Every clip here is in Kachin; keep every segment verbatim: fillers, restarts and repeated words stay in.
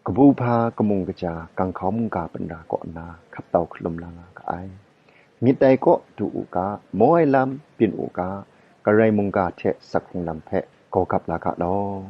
Kabu hpa kamung kaja ganghkau mungga panra kaw nna hkap tau hkalum la nga ga ai. Myit ai kaw du u ga, maw ai lam byin u ga, karai mungga hte sakhkrung lam hpe gaw gap la ga law.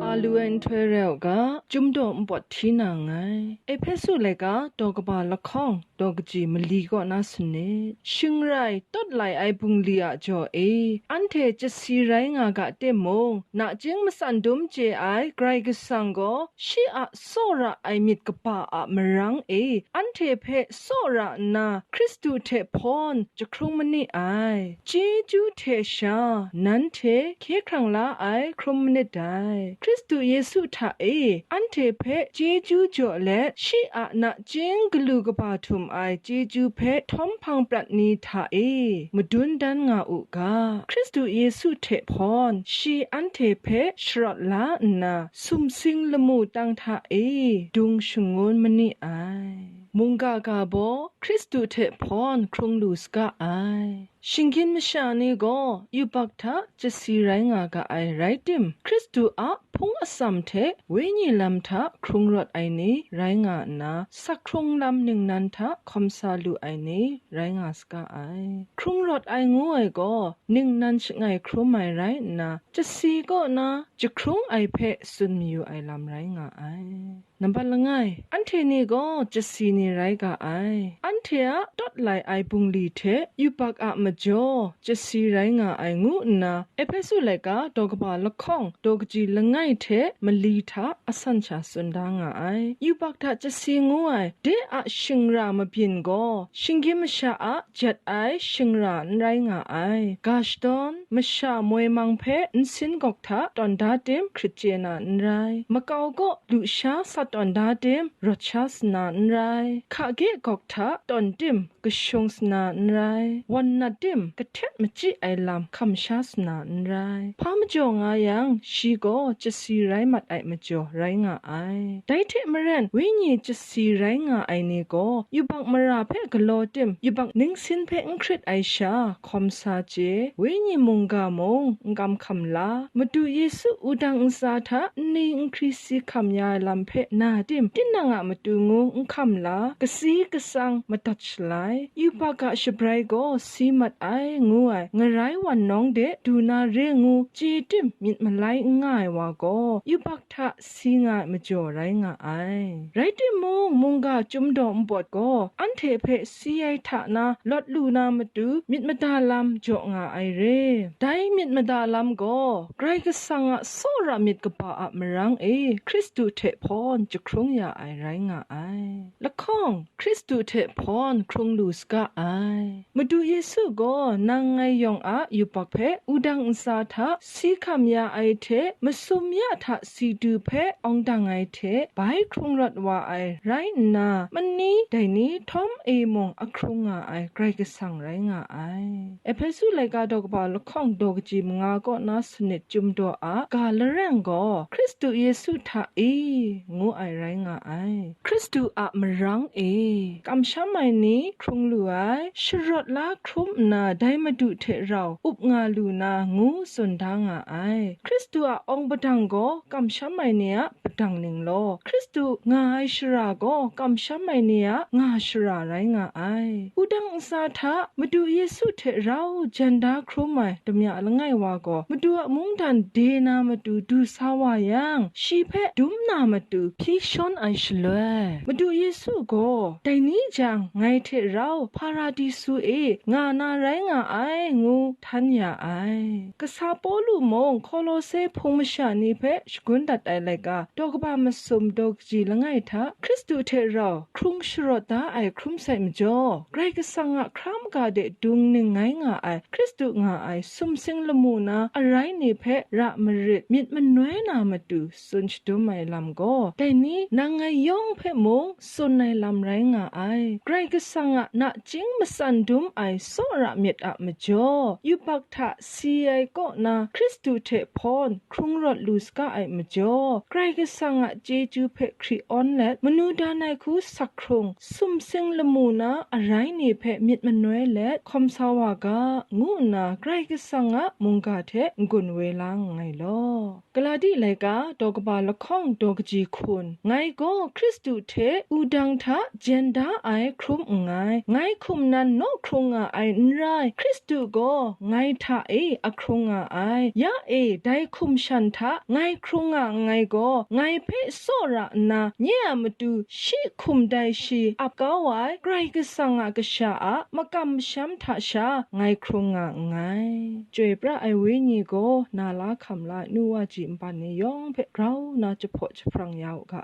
A lu ai nhtoi rai u ga, Chyum daw npawt hti na nngai. Ehpesu laika daw kaba lahkawng daw kaji mali kaw na sanit. Shing rai tawt lai ai bungli a jaw e, anhte chyasi rai nga ga timung, nachying matsan dum chye ai Karai Kasang gaw shi a tsawra ai myit kaba a marang e anhte hpe tsawra nna Hkristu hte hpawn jahkrung ma ni ai. Chyeju hte sha nanhte hkye hkrang la ai hkrum manit dai. Hkristu Yesu hta e anhte hpe chyeju jaw let, shi a nachying galu kaba htum ai chyeju hpe htawm hpang prat ni hta e madun dan nga u ga, Hkristu Yesu hte hpawn shi anhte hpe sharawt la nna, sumsing lamu tang hta e dung shangun ma ni ai. Mungga ga baw Hkristu hte hpawn hkrung lu saga ai. Shinggyim masha ni gaw yubak hta chyasi rai nga ga ai rai tim, Hkristu a hpung atsam hte wenyi lam hta hkrung rawt ai ni rai nga nna, sakhkrung lam ningnan hta hkawm sa lu ai ni rai nga saga ai. Hkrung rawt ai ngu ai gaw, ningnan shangai hkrum ai rai nna, chyasi kaw na jahkrung ai hpe tsun mayu ai lam rai nga ai. Nambat langai, anhte ni gaw chyasi ni rai ga ai. Anhte a tawt lai ai bungli hte yubak a majaw chyasi rai nga ai ngu nna, Ehpesu laika daw kaba lahkawng daw kaji langai hte mali hta asan sha tsun da nga ai. Yubak hta chyasi ngu ai de a shingra mabyin gaw, shinggyim masha a jat ai shingra n rai nga ai. Ga shadawn, masha moi mang hpe nsin gawk hta tawn da tim hkrit chye na n rai. Makau kaw lusha sat tawn da tim rawt sha sa na n rai. Hka ge gawk hta tawn tim kashung sa na n rai. Wan nat tim kahtet machyi ai lam hkam sha sa na n rai. Hpa majaw nga yang, shi gaw chyasi rai mat ai majaw rai nga ai. Dai hte maren, wenyi chyasi rai nga ai ni gaw, yubak mara hpe galaw tim, yubak ningsin hpe n hkrit ai sha, hkawm sa chye, wenyi mungga mung n kam hkam la, Madu Yesu wudang ntsa hta nni n hkri si hkam ya ai lam hpe na tim, tinang a matu ngu n hkam la, kasi kasang madat shalai, yubak a shabrai gaw si mat ai, ngu ai ngarai wan nawng de du na re ngu chye tim myit malai n nga ai wa gaw, yubak hta si nga ai majaw rai nga ai. Rai timung, mungga Chyum daw npawt gaw anhte hpe si ai hta na lawt lu na matu myit mada lam jaw nga ai re. Dai myit mada lam gaw Karai Kasang a tsawra myit kaba a marang e Hkristu hte hpawn jahkrung ya ai rai nga ai. Lahkawng, Hkristu hte hpawn hkrung lu saga ai. Madu Yesu gaw nang ngai yawng a yubak hpe wudang ntsa hta si hkam ya ai hte, masum ya hta si du hpe awng dang ai hte bai hkrung rawt wa ai rai nna, mani dai ni htawm e mung ahkrung nga ai Karai Kasang rai nga ai. Ehpesu laika daw kaba lahkawng daw kaji manga kaw na sanit Chyum daw a ga lareng gaw, Hkristu Yesu hta e ngu ai rai nga ai. Hkristu a marang e, kamsham ai ni hkrung lu ai, sharawt la hkrum nna dai Madu hte rau up nga lu na ngu tsun da nga ai. Hkristu a awng padang gaw kamsham ai ni a padang ning law, Hkristu nga ai shara gaw kamsham ai ni a nga shara rai nga ai. Wudang ntsa hta Madu Yesu hte rau jan da hkrum ai damya langai wa gaw, Madu a mungdan de na matu du sa wa yang, shi hpe dum na matu hpyi shawn ai shaloi, Madu Yesu gaw, "Dai ni jang, ngai hte rau Hparadisu e nga na rai nga ai," ngu htan ya ai. Kasa Pawlu mung Hkawlawse hpung masha ni hpe shagun dat ai laika, daw kaba masum daw kaji langai hta Hkristu hte rau hkrung sharawt da ai hkrum sai majaw, Karai Kasang a hkra maga de dung ning ngai nga ai Hkristu nga ai sumsing lamu na arai ni hpe ra marit myit manoi na matu tsun shadum ai lam gaw, dai ni nang ngai yawng hpe mung tsun ai lam rai nga ai. Karai Kasang a nachying matsan dum ai tsawra myit a majaw, yubak hta si ai kaw na Hkristu hte hpawn hkrung rawt lu saga ai majaw, Karai Kasang a chyeju hpe hkri awn let, manu dan ai hku sak hkrung, sumsing lamu na arai ni hpe myit manoi let hkawm sa wa ga, ngu nna Karai Kasang a mungga hte n-gun woi la nngai law. Galati laika daw kaba lahkawng daw kaji hkun, ngai gaw Hkristu hte wudang hta jen da ai hkrum nngai, ngai hkum nan naw hkrung nga ai n rai, Hkristu gaw ngai hta e a hkrung nga ai, ya e dai hkum shan hta ngai hkrung nga nngai gaw, ngai hpe tsawra nna nye a matu shi hkum dai shi ap kau ai Karai Kasang a kasha a makam masham hta sha ngai hkrung nga nngai. Chyoi pra ai Wenyi gaw na la hkam la ai nu wa ji nban ni yawng hpe grau na jahpaw jahprang ya u ga.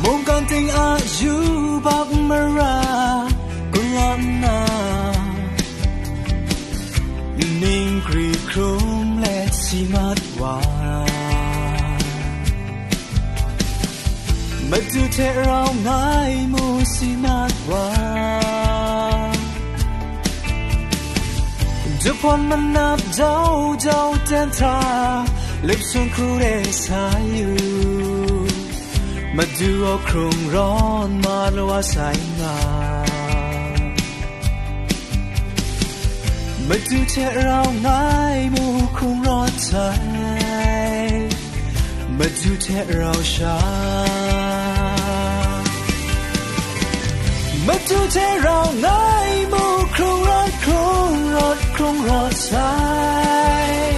Mungkan ting a yubak mara, kun la nna, ning gri hkrum let si mat wa. Madu hte rau ngai mu si mat wa. Jahpawn manap jau jau ten hta, lip sun hku re sa yu. Madu gaw hkrung rawt mat wa sai nga. Madu hte rau ngai mu hkrung rawt sai, Madu hte rau sha. Madu hte rau ngai mu hkrung rawt, hkrung rawt, hkrung rawt sai,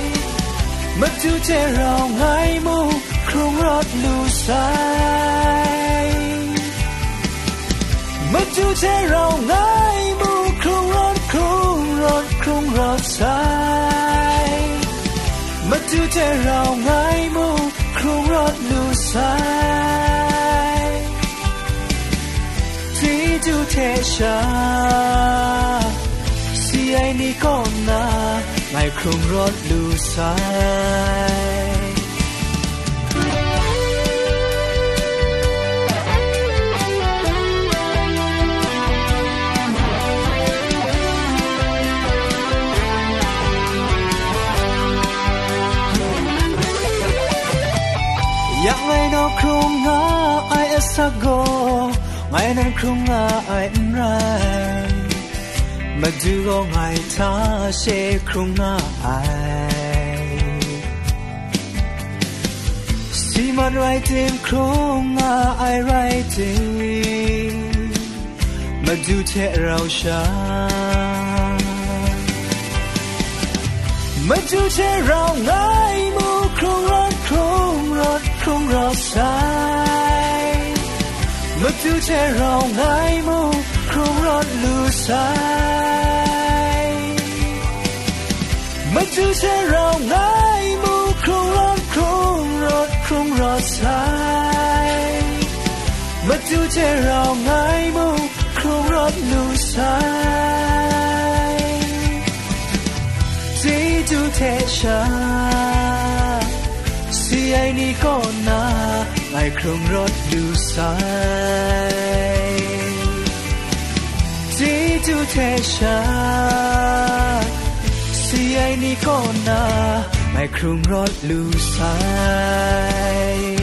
Madu hte rau ngai mu hkrung rawt lu sai. Madu hte rau ngai mu hkrung rawt, hkrung rawt, hkrung rawt sai. Madu hte rau ngai mu hkrung rawt lu sai. Chyeju hte sha, si ai ni kaw na, ngai hkrung rawt lu sai. Yak ngai naw hkrung nga ai asak gaw, ngai nan hkrung nga ai n rai. Madu gaw ngai hta she hkrung nga ai. Si mat rai tim, hkrung nga ai rai tim, Madu hte rau sha. Madu hte rau ngai mu hkrung rawt, hkrung rawt, hkrung rawt sai. Madu hte rau ngai mu hkrung rawt lu sai. Madu hte rau ngai mu hkrung rawt, hkrung rawt, hkrung rawt sai. Madu hte rau ngai mu hkrung rawt lu sai. Chyeju hte sha, si ai ni kaw na, ngai hkrung rawt lu sai. Chyeju hte sha, si ai ni kaw na, ngai hkrung rawt lu sai.